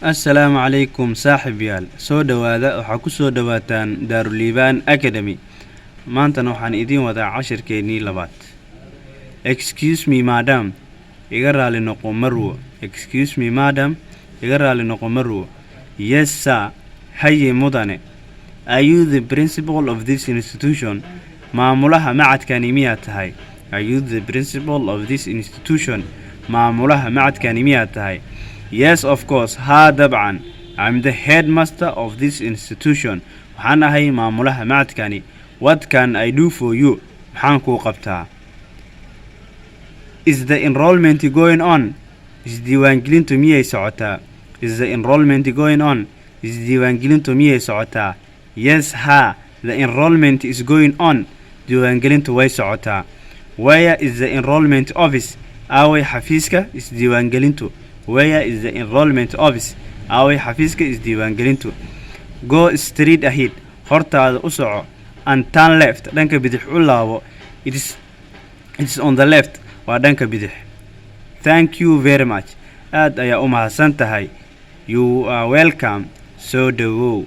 Assalaamu calaykum saaxiibayaal, soo dhowaada. Waxaa ku soo dhowaataan Daaruliibaan Academy. Maantana waxaan idiin wadaa cashirkeennii labaad. Excuse me, madam, iga raali noqo marwo. Excuse me, madam, iga raali noqo marwo. Yes, sir, haye mudane. Are you the principal of this institution? Maamulaha macadkani miyaa tahay? Are you the principal of this institution? Maamulaha macadkani miyaa tahay? Yes, of course, haa dabcan. I'm the headmaster of this institution. Waxaan ahay maamulaha macadkani. What can I do for you? Maxaan kuu qabtaa? Is the enrollment going on? Isdiiwaangelintu miyay socotaa? Is the enrollment going on? Isdiiwaangelintu miyay socotaa? Yes, haa. The enrollment is going on. Diiwaangelintu way socotaa. Where is the enrollment office? Aaway xafiiska isdiiwaangelintu? Where is the enrollment office? Aaway xafiiska isdiiwaangelintu? Go straight ahead, hortaada u soco, and turn left, dhanka bidix u laabo. It's on the left, waa dhanka bidix. Thank you very much, aad ayaa u mahadsan tahay. You are welcome, soo dhowow.